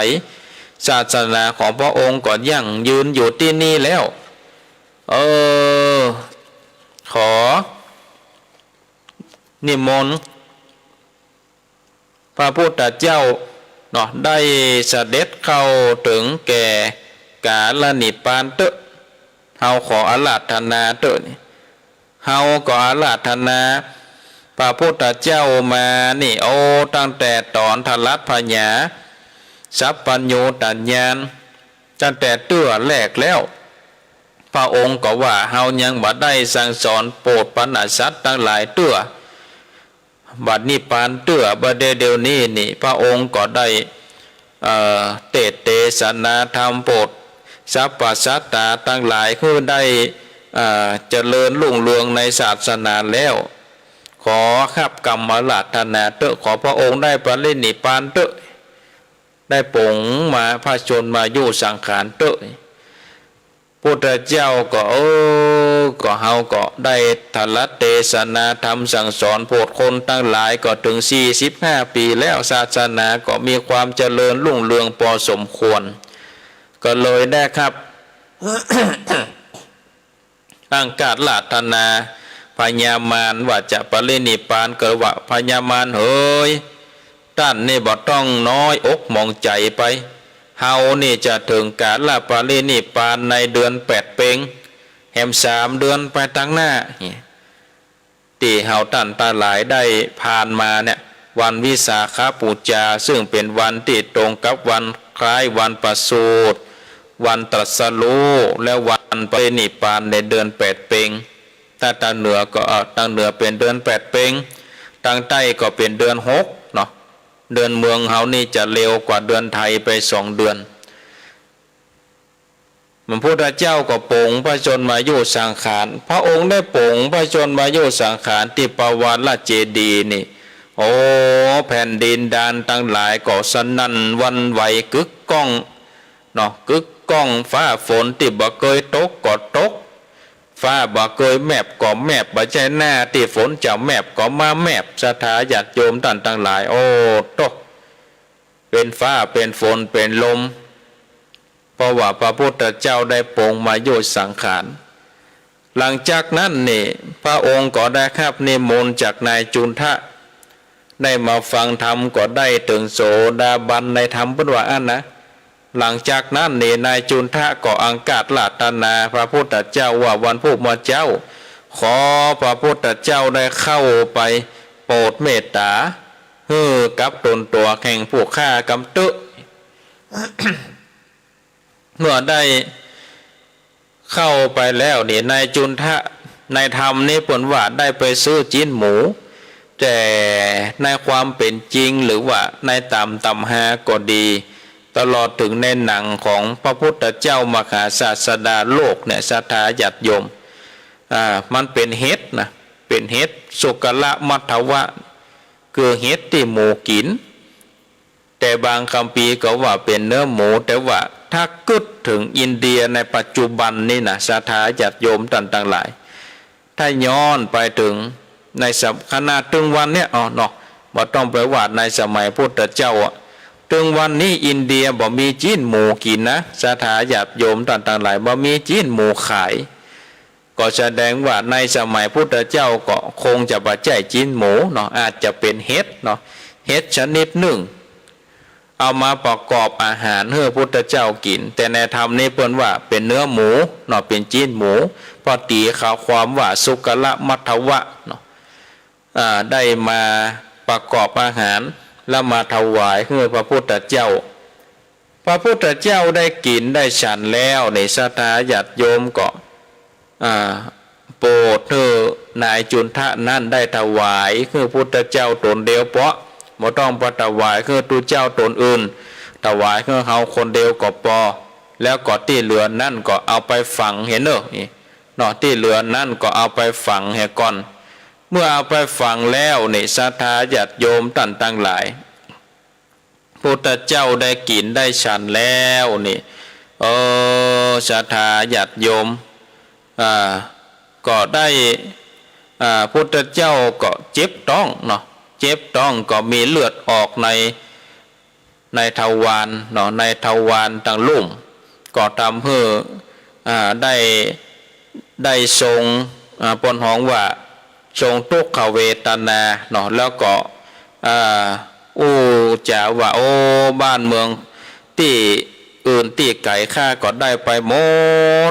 ศาสนาของพระองค์ก็ยั่งยืนอยู่ตี้นี่แล้ว เออ ขอนิมนต์ พระพุทธเจ้าเนาะ ได้เสด็จเข้าเถิงแก่กาลนิพพานเต๊อะ เฮาขออาราธนาเต๊อะนี่ เฮาก็อาราธนาพระพุทธเจ้ามานี่ โอ้ ตั้งแต่ต๋อนตรัสผญาสัพพัญญูตญาณ ตั้งแต่เตื้อแรกแล้ว พระองค์ก็ว่า เฮายังบ่ได้สั่งสอนโปรดบรรดาสัตว์ตังหลายเตื้อ บัดนิพพานเตื้อ บัดเดี๋ยวนี้นี่ พระองค์ก็ได้ เอ่อ เตสน์เตสนาธรรมโปรดสรรพสัตว์ตังหลายหื้อได้ เอ่อ เจริญรุ่งเรืองในศาสนาแล้ว ขอฮับกำอาราธนาเต๊อะ ขอพระองค์ได้ปรินิพพานเต๊อะ ได้ป๋งมา พระชนมายุสังขารเต๊อะ พุทธเจ้าก็ เออ ก็เฮาก็ได้ตรัสเตสนาธรรมสั่งสอนโปรดคนตังหลายก็เถิงสี่สิบห้าปี๋แล้ว ศาสนาก็มีความเจริญรุ่งเรืองปอสมควร ก็เลยได้ฮับ อังคาสอาราธนาพญามารว่าจะปรินิพพาน ก็ว่า พญามารเหย ต้านนี่บ่ต้องน้อยอกหมองใจ๋ไป เฮานี่จะเถิงกาลปรินิพพานในเดือนแปดเป็ง แหมสามเดือนไปตังหน้า ตี้เฮาต้านตังหลายได้ผ่านมาเนี่ย วันวิสาขบูชา ซึ่งเป๋นวันตี้ตรงกับวันคล้ายวันประสูติ วันตรัสรู้ และวันปรินิพพานในเดือนแปดเป็ง ถ้าตางเหนือก็ เอ่อ ตางเหนือเป๋นเดือนแปดเป็ง ตางใต้ก็เป๋นเดือนหกเนาะ เดือนเมืองเฮานี่จะเร็วกว่าเดือนไทยไปสองเดือน พระพุทธเจ้าก็ป๋งพระชนมายุสังขาร พระองค์ได้ป๋งพระชนมายุสังขารตี้ปวารเจดีย์นี่ โอ้ แผ่นดินดานตังหลายก็สนั่นหวั่นไหวกึกก้องเนาะ กึกก้อง ฟ้าฝนตี้บ่เกยตกก็ตก ฟ้าบ่เกยแมบก็แมบ บ่ใจ้หน้าตี้ฝนจะแมบก็มาแมบ ศรัทธาญาติโยมต้านตังหลาย โอ้โต เป๋นฟ้าเป๋นฝนเป๋นลม เพราะว่าพระพุทธเจ้าได้ป๋งมายุสังขาร หลังจากนั้นนี่ พระองค์ก็ได้ฮับนิมนต์จากนายจุนทะ ได้มาฟังธรรมก็ได้เถิงโสดาบันในธรรม เปิ้นว่าอั้นนะ หลังจากนั้นนี่ นายจุนทะก็อังคาสอาราธนาพระพุทธเจ้าว่า วันพุธเมื่อเจ๊า ขอพระพุทธเจ้าได้เข้าไปโปรดเมตต๋า หื้อกับต๋นตั๋วแห่งผู้ข้ากำเต๊อะ เมื่อได้เข้าไปแล้วนี่ นายจุนทะ ในธรรมนี่เปิ้นว่าได้ไปซื้อจิ๊นหมู แต่ในความเป๋นจริงหรือว่าในต๋ามตำราก็ดี ตลอดเถิงในหนังของพระพุทธเจ้ามหาศาสดาโลกเนี่ย ศรัทธาญาติโยม อ่า มันเป๋นเห็ดนะ เป๋นเห็ดสุกละมัทวะ คือเห็ดตี้หมูกิ๋น แต่บางคัมภีร์ก็ว่าเป๋นเนื้อหมู แต่ว่าถ้ากึ๊ดเถิงอินเดียในปัจจุบันนี้นะ ศรัทธาญาติโยมต้านตังหลาย ถ้าย้อนไปเถิงในสม- ขนาดเถิงวันเนี้ย อ๋อ เนาะ บ่ต้องไปว่าในสมัยพุทธเจ้าอะ เถิงวันนี้อินเดียบ่มีจิ๊นหมูกิ๋นนะ ศรัทธาญาติโยมต้านตังหลาย บ่มีจิ๊นหมูขาย ก็แสดงว่าในสมัยพุทธเจ้าก็คงจะบ่ใจ้จิ๊นหมูเนาะ อาจจะเป๋นเห็ดเนาะ เห็ดชนิดนึ่ง เอามาประกอบอาหารหื้อพุทธเจ้ากิ๋น แต่ในธรรมนี้เปิ้นว่าเป๋นเนื้อหมูเนาะ เป๋นจิ๊นหมู พ ปาฏิเขาความว่าสุกละมัทวะเนาะ อ่า ได้มาประกอบอาหาร แล้วมาถวายหื้อพระพุทธเจ้า พระพุทธเจ้าได้กิ๋นได้ฉันแล้วนี่ ศรัทธาญาติโยมก็ อ่า โปรดหื้อนายจุนทะนั้นได้ถวายหื้อพุทธเจ้าต๋นเดียวเปาะ บ่ต้องไปถวายหื้อตุ๊เจ้าต๋นอื่น ถวายหื้อเฮาคนเดียวก็ปอ แล้วก็ตี้เหลือนั้นก็เอาไปฝังเหียเน่อ นี่เนาะ ตี้เหลือนั้นก็เอาไปฝังเหียก่อน เมื่อเอาไปฝังแล้วนี่ ศรัทธาญาติโยมต้านตังหลาย พุทธเจ้าได้กิ๋นได้ฉันแล้วนี่ เออ ศรัทธาญาติโยม อ่า ก็ได้ อ่า พุทธเจ้าก็เจ็บต๊องเนาะ เจ็บต๊องก็มีเลือดออกใน ในทวารเนาะ ในทวารตังลุ่ม ก็ทำหื้อ อ่า ได้ ได้ทรง อ่า เปิ้นฮ้องว่าทรงทุกขเวทนาเนาะ แล้วก็ อ่า อู้จ๋าว่า โอ้ บ้านเมืองตี้อื่นตี้ไก๋ข้าก็ได้ไปหม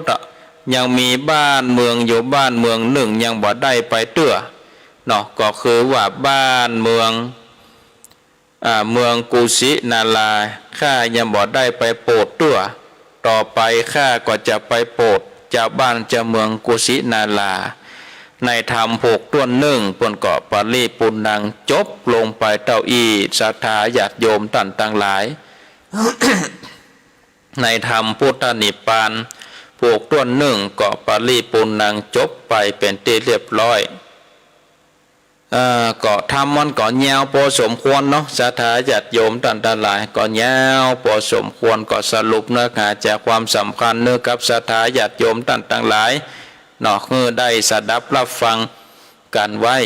ดอะ ยังมีบ้านเมืองอยู่บ้านเมืองนึ่งยังบ่ได้ไปเตื้อเนาะ ก็คือว่าบ้านเมือง อ่า เมืองกุสินารา ข้ายังบ่ได้ไปโปรดเตื้อ ต่อไปข้าก็จะไปโปรดจาวบ้านจาวเมืองกุสินารา ในธรรมผูกต้วนนึ่ง เปิ้นก็ปริปูรณังจบลงไปเต้าอี้ ศรัทธาญาติโยมต้านตังหลาย ในธรรมพุทธนิพพานผูกต้วนนึ่งก็ปริปูรณังจบไปเป๋นตี้เรียบร้อย เอ่อ ก็ธรรมมันก็ยาวปอสมควรเนาะ ศรัทธาญาติโยมต้านตังหลาย ก็ยาวปอสมควร ก็สรุปเนื้อหาใจ๋ความสำคัญเนาะกับศรัทธาญาติโยมต้านตังหลายเนาะ หื้อได้สดับฮับฟังกั๋นไว้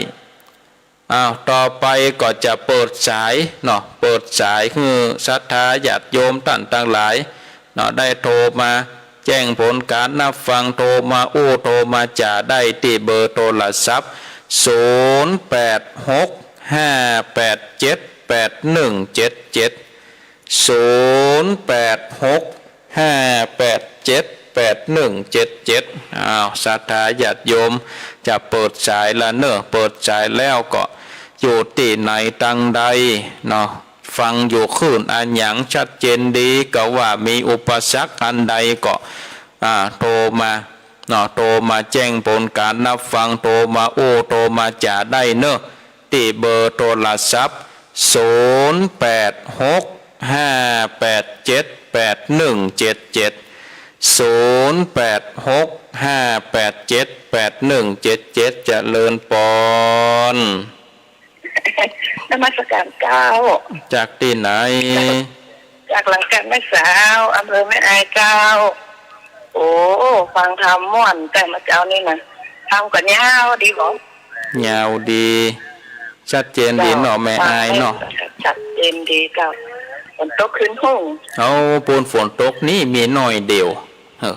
อ้าว ต่อไปก็จะเปิดสายเนาะ เปิดสายหื้อศรัทธาญาติโยมต้านตังหลายเนาะ ได้โทรมาแจ้งผลก๋านฮับฟัง โทรมาอู้ โทรมาจ๋าได้ตี้เบอร์โทรศัพท์ ศูนย์แปดหกห้าแปดเจ็ดแปดหนึ่งเจ็ดเจ็ด ศูนย์แปดหกห้าแปดเจ็ดแปดหนึ่งเจ็ดเจ็ด อ้าว ศรัทธาญาติโยมจะเปิดสายละเนาะ เปิดสายแล้วก็อยู่ตี้ไหนตังใดเนาะ ฟังอยู่คลื่นอะหยังชัดเจนดี ก็ว่ามีอุปสรรคอันใดก็ อ่า โทรมาเนาะ โทรมาแจ้งผลก๋านฮับฟัง โทรมาอู้ โทรมาจ๋าได้เนาะ ตี้เบอร์โทรศัพท์ ศูนย์แปดหกห้าแปดเจ็ดแปดหนึ่งเจ็ดเจ็ด ศูนย์แปดหกห้าแปดเจ็ดแปดหนึ่งเจ็ดเจ็ด เจริญปอน นมัสก๋านเจ้า จากตี้ไหน จากหลังกาดแม่สาว อำเภอแม่อายเจ้า โอ้ ฟังธรรมม่วนแต๊เมื่อเจ๊านี่นะ ธรรมก็ยาวดีบ่ ยาวดี ชัดเจนดีเนาะ แม่อายเนาะ ชัดเจนดีเจ้า ฝนตกคืนฮู้ เอ้า ปู๊นฝนตกนี่มีหน้อยเดียว เออ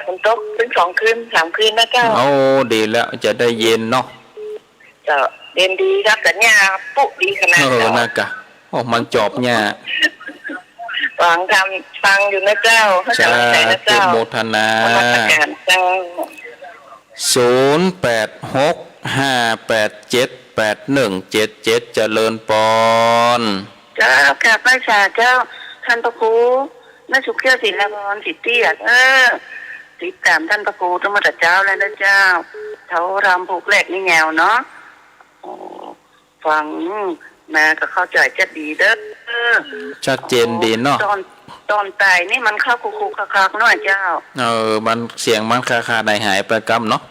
ฝนตกตึงสองคืนสามคืนนะเจ้า เอ้า ดีแล้ว จะได้เย็นเนาะ เจ้า เย็นดีครับ แต่เนี่ยปุ๊ดีขนาด เออ เจ้า นะกะ โอ้ มันจอบเนี่ย ฟังธรรม ฟังอยู่นะเจ้า ให้กำลังใจนะเจ้า สาธุโมทนา นมัสก๋านเจ้า ศูนย์แปดหกห้าแปดเจ็ดแปดหนึ่งเจ็ดเจ็ด เจริญปอน เจ้า กราบไหว้สาเจ้า ท่านพระครู แม่สุขเขี้ยว ศิลาพร สิทธิเตี้ย เออ ติดต๋ามท่านพระครูตั้งแต่เจ๊าแล้วนะเจ้า เต้าธรรมผูกแรกนี่แนวเนาะ โอ้ ฟังมาก็เข้าใจ๋จะดีเด้อ ชัดเจนดีเนาะ ต๋อน ต๋อนต้ายนี่มันเข้าคุกๆคักๆหน้อยเจ้า เออ มันเสียงมันขาดๆหายๆไปกำเนาะ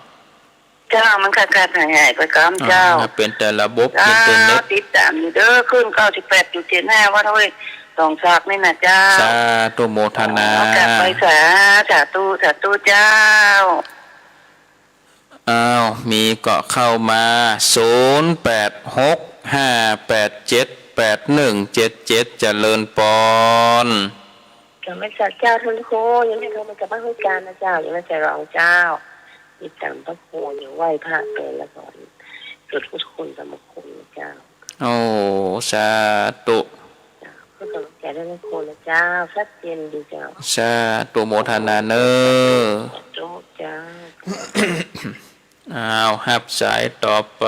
เจ้า มันขาดๆหายๆไปกำเจ้า อ่า เป๋นแต่ระบบอินเทอร์เน็ต เจ้า ติดต๋ามอยู่เด้อ คลื่นเก้าสิบแปดจุดเจ็ดห้า วัดห้วยสองซากนี่นะเจ้า สาธุโมทนา อ๋อ กราบไหว้สา สาธุ สาธุเจ้า อ้าว มีก็เข้ามา ศูนย์แปดหกห้าแปดเจ็ดแปดหนึ่งเจ็ดเจ็ด เจริญปอน กราบไหว้สาเจ้าท่านพระครู ยังได้โทรมาจากบ้านห้วยจานนะเจ้า ยังได้จะร้องเจ้า ติดต๋ามพระครู ยังไหว้พระเป๋นละก่อน เกิดพุทธคุณธรรมคุณนะเจ้า โอ้ สาธุ เจ้า เพื่อกำลังใจ๋ด้วยนะครูนะเจ้า ชัดเจนดีเจ้า สาธุโมทนาเนอะ สาธุเจ้า อ้าว ฮับสายต่อไป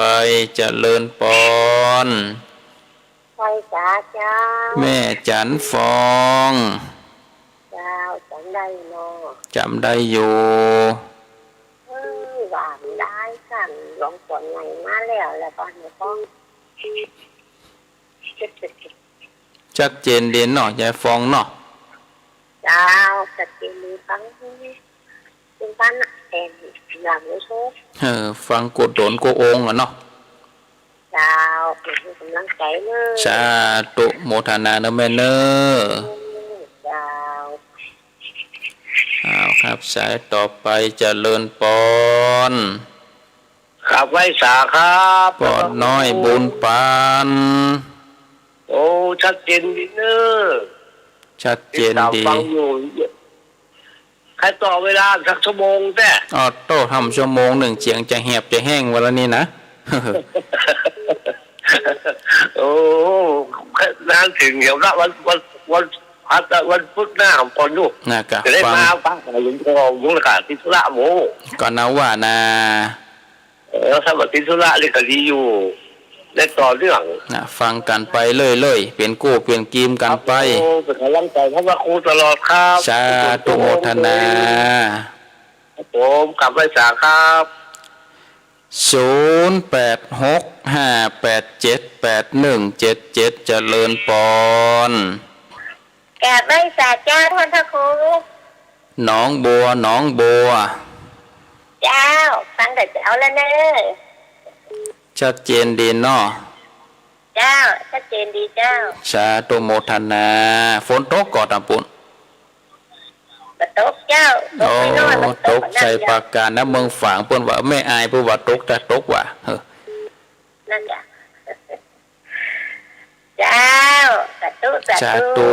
เจริญปอน ไหว้สาเจ้า แม่จันทร์ฟอง เจ้า จ๋ำได้เนาะ จ๋ำได้อยู่ เออ ว่าบ่ได้ จ๋ำลองปอนใหม่มาแล้ว แล้วก็ให้ฟัง ชัดเจนดีเนาะ ยายฟองเนาะ เจ้า ชัดเจนดี ฟัง เป็นบ้านน่ะ แต่อยากรู้โชค เออ ฟังกู้ต๋นกู้องค์อะเนาะ เจ้า เป็นกำลังใจ๋เน้อ สาธุโมทนาเน้อแม่เน้อ เจ้า อ้าว ฮับสายต่อไป เจริญปอน ครับ ไหว้สาครับ ป้อน้อยบุญปาน โอ้ ชัดเจนดีเน้อ ชัดเจนดี ติดต๋ามฟังอยู่ ใค่ต่อเวลาสักชั่วโมงแต๊ อ้อโต้ ทำชั่วโมงนึ่ง เสียงจะแหบจะแห้งวันละนี่นะ โอ้ นานเถิงเหียวละ วัน วัน วันอาทิตย์ วันพุธหน้าผมก่อนอยู่ น่ะกะ จะได้ ฟัง มาฟังหลวงพ่อ วงละกาศติดธุระโว้ ก็น่าว่านะ เออ ถ้าบ่ติดธุระนี่ก็ดีอยู่ ได้ต่อเนื่อง น่ะ ฟังกั๋นไปเรื่อยๆ เป๋นกู้เป๋นกีมกั๋นไป ครับผม เป๋นกำลังใจ๋ให้พระครูตลอดครับ สาธุโมทนา ครับผม กราบไหว้สาครับ ศูนย์แปดหกห้าแปดเจ็ดแปดหนึ่งเจ็ดเจ็ด เจริญปอน กราบไหว้สาเจ้าท่านพระครู หนองบัว หนองบัว เจ้า ฟังแต่เจ้าแล้วเน้อ ชัดเจนดีเนาะ เจ้า ชัดเจนดีเจ้า สาธุโมทนา ฝนตกก่อตางปุ้น บ่ตกเจ้า ตกน้อยๆ โอ้ บ่ตก ตกใส่ปราการนะ เมืองฝางเปิ้นว่า แม่อายเปิ้นว่าตก จะตกว่ะ เออ นั่นจ้ะ เจ้า สาธุ สาธุ สาธุ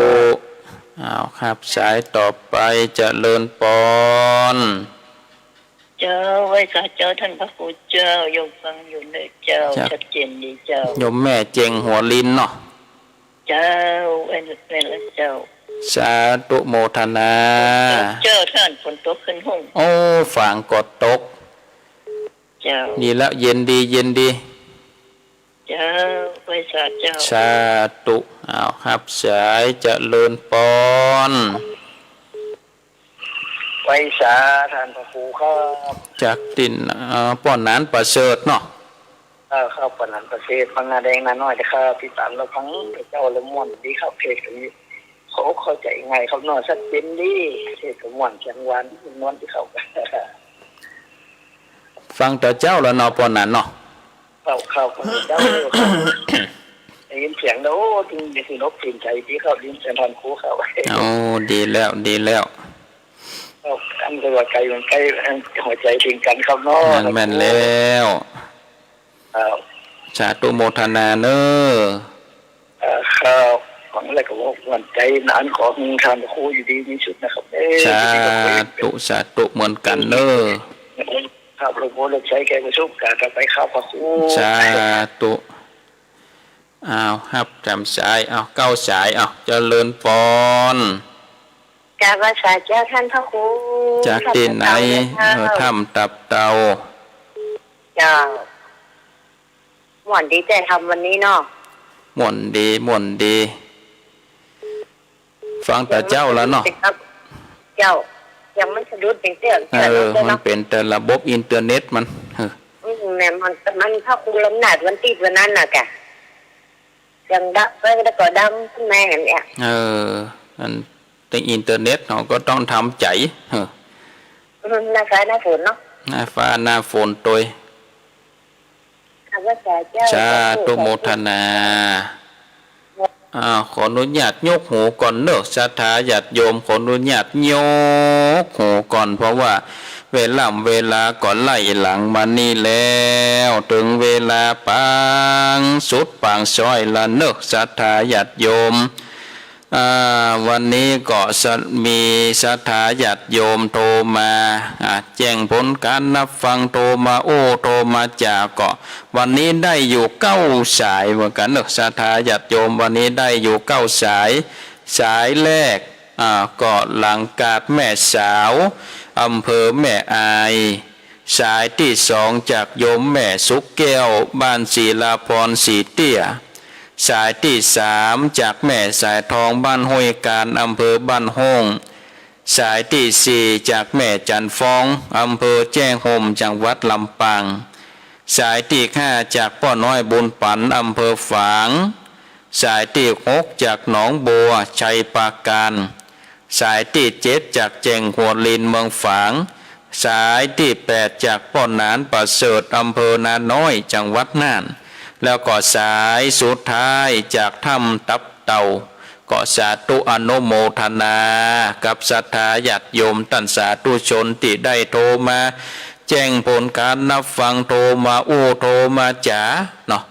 อ้าว ฮับสายต่อไป เจริญปอน เจ้า ไหว้สาเจ้าท่านพระครูเจ้า โยมฟังอยู่เน้อเจ้า ชัดเจนดีเจ้า โยมแม่เจ็งหัวลินเนาะ เจ้า แม่น แม่นแล้วเจ้า สาธุโมทนา เจ้า ถ้าหั้นฝนตกขึ้นห้อง โอ้ ฝางก็ตก เจ้า ดีแล้ว เย็นดี เย็นดี เจ้า ไหว้สาเจ้า สาธุ อ้าว ฮับสาย เจริญปอน ไหว้สาท่านพระครูครับ จากตี้ เอ่อ ป้อหนานประเสริฐเนาะ เออ ครับ ป้อหนานประเสริฐ ฟังนาแดงนาน้อยนะครับ ติดต๋ามรับฟังเจ้าละม่วนดีครับ เทศน์ก็มี เข้าอกเข้าใจ๋ง่ายครับเนาะ ชัดเจนดี เทศน์ก็ม่วนเสียงหวาน ม่วนดีครับ ฟังแต่เจ๊าแล้วเนาะ ป้อหนานเนาะ ครับ ครับ ฟังแต่เจ๊า ได้ยินเสียงแล้ว โอ้ ตึงได้สนุกตื่นใจ๋ดีครับ ได้ยินเสียงท่านครูครับ โอ้ ดีแล้ว ดีแล้ว ครับ อันก็ว่าใก้มันใก้ หัวใจ๋เถิงกั๋นครับเนาะ นั่นแม่นแล้ว ครับ สาธุโมทนาเน้อ เอ่อ ครับ ฟังแล้วก็ม่วนใจ๋นะ อันขอหื้อท่านครูอยู่ดีมีสุขนะครับ เอ้ย สาธุ สาธุเหมือนกั๋นเน้อ ครับ หลวงปู่เลิศชัยแก้วประสุข กราบต่อไปครับ พระครู สาธุ อ้าว ฮับแถมสาย อ้าว เก้าสาย อ้าว เจริญปอน กราบไหว้สาเจ้าท่านพระครู จากตี้ไหน ถ้ำตับเต่า เออ ถ้ำตับเต่า เจ้า ม่วนดีแต๊ ธรรมวันนี้เนาะ ม่วนดี ม่วนดี ฟังแต่เจ๊าแล้วเนาะ เจ้า ยังไม่สะดุดเสียงเตี้ย เออ มันเป๋นแต่ระบบอินเทอร์เน็ตมัน เออ อืม เนี่ย มัน มันพระครูล้ำหนาดวันติดวันนั้นน่ะกะ ยังดับไว้แล้วก็ดังขึ้นมาอย่างเนี้ย เออ มันติดอินเทอร์เน็ต เฮาก็ต้องทำใจ๋ เออ อืม หน้าฟ้าหน้าฝนเนาะ หน้าฟ้าหน้าฝนตวย ข้าพเจ้า สาธุโมทนา อ่า ขออนุญาตยกหูก่อนเนาะ ศรัทธาญาติโยม ขออนุญาตยกหูก่อน เพราะว่าเวล่ำเวลาก็ไล่หลังมานี่แล้ว เถิงเวลาปางสุดปางซ้อยละเนาะ ศรัทธาญาติโยม อ่า วันนี้ก็สะ มีศรัทธาญาติโยมโทรมา อ่า แจ้งผลการรับฟัง โทรมาอู้ โทรมาจ๋า ก็วันนี้ได้อยู่เก้าสายเหมือนกั๋นเนาะ ศรัทธาญาติโยม วันนี้ได้อยู่เก้าสาย สายแรก อ่า ก็หลังกาดแม่สาว อำเภอแม่อาย สายตี้สองจากโยมแม่สุขแก้ว บ้านศิลาภรณ์ สีเตี้ย สายตี้สามจากแม่สายทอง บ้านห้วยกาญ อำเภอบ้านโฮ่ง สายตี้สี่จากแม่จันทร์ฟอง อำเภอแจ้ห่ม จังหวัดลำปาง สายตี้ห้าจากป้อน้อยบุญปั๋น อำเภอฝาง สายตี้หกจากหนองบัว ชัยปราการ สายตี้เจ็ดจากแจ่งหัวลิน เมืองฝาง สายตี้แปดจากป้อหนานประเสริฐ อำเภอนาน้อย จังหวัดน่าน แล้วก็สายสุดท้ายจากถ้ำตับเต่า ก็สาธุอนุโมทนากับศรัทธาญาติโยมต้านสาธุชนตี้ได้โทรมาแจ้งผลก๋านนับฟัง โทรมาอู้ โทรมาจ๋าเนาะ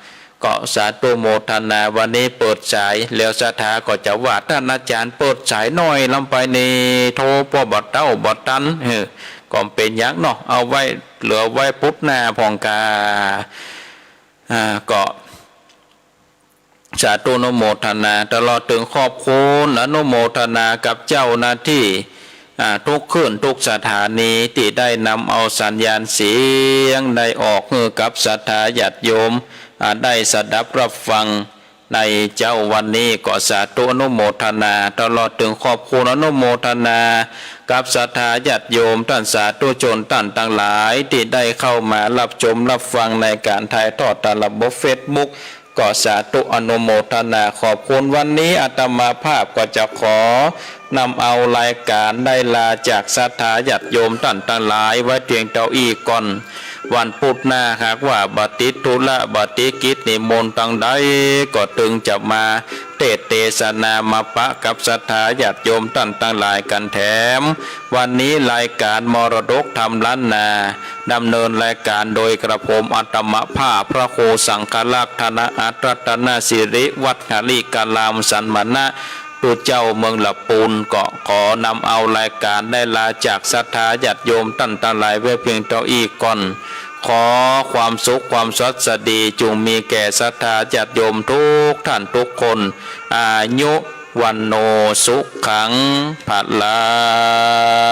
ก็สาธุโมทนา วันนี้เปิดสาย แล้วศรัทธาก็จะว่าต้านอาจ๋ารย์เปิดสายน้อยลำไปนี่ โทรป้อบ่เต้าบ่ตัน เออ ก็เป๋นหยังเนาะ เอาไว้ เหลือไว้ปุดหน้าพ่องกา อ่า ก็ สาธุอนุโมทนา ตลอดเถิงขอบคุณอนุโมทนากับเจ้าหน้าตี้ อ่า กู้คลื่นกู้สถานีตี้ได้นำเอาสัญญาณเสียงได้ออกหื้อกับศรัทธาญาติโยม อ่า ได้สดับฮับฟังในเจ๊าวันนี้ ก็สาธุอนุโมทนา ตลอดเถิงขอบคุณอนุโมทนากับศรัทธาญาติโยมต้านสาธุชนต้านตังหลายตี้ได้เข้ามาฮับชมฮับฟังในก๋านถ่ายทอดตามระบบเฟซบุ๊ก ก็สาธุอนุโมทนาขอบคุณ วันนี้อาตมาภาพก็จะขอนำเอารายก๋านได้ลาจากศรัทธาญาติโยมต้านตังหลายไว้เปียงเต้าอี้ก่อน วันปุดหน้าหากว่าบ่ติดธุระบ่ติดกิจนิมนต์ตังใด ก็เถิงจะมาเตสน์เตสนามาปะกับศรัทธาญาติโยมต้านตังหลายกั๋นแถม วันนี้รายก๋านมรดกธรรมล้านนา ดำเนินรายก๋านโดยกระผมอาตมาภาพพระครูสังฆรักษ์ธนอัตรัตนสิริวัฒน์หริกรามสันมณะ ตุ๊เจ้าเมืองละปูน ก็ขอนำเอารายก๋านได้ลาจากศรัทธาญาติโยมต้านตังหลายไว้เปียงเต้าอี้ก่อน ขอความสุขความสวัสดีจุ่งมีแก่ศรัทธาญาติโยมกู้ต้านกู้คน อายุ วัณโณ สุขัง พลัง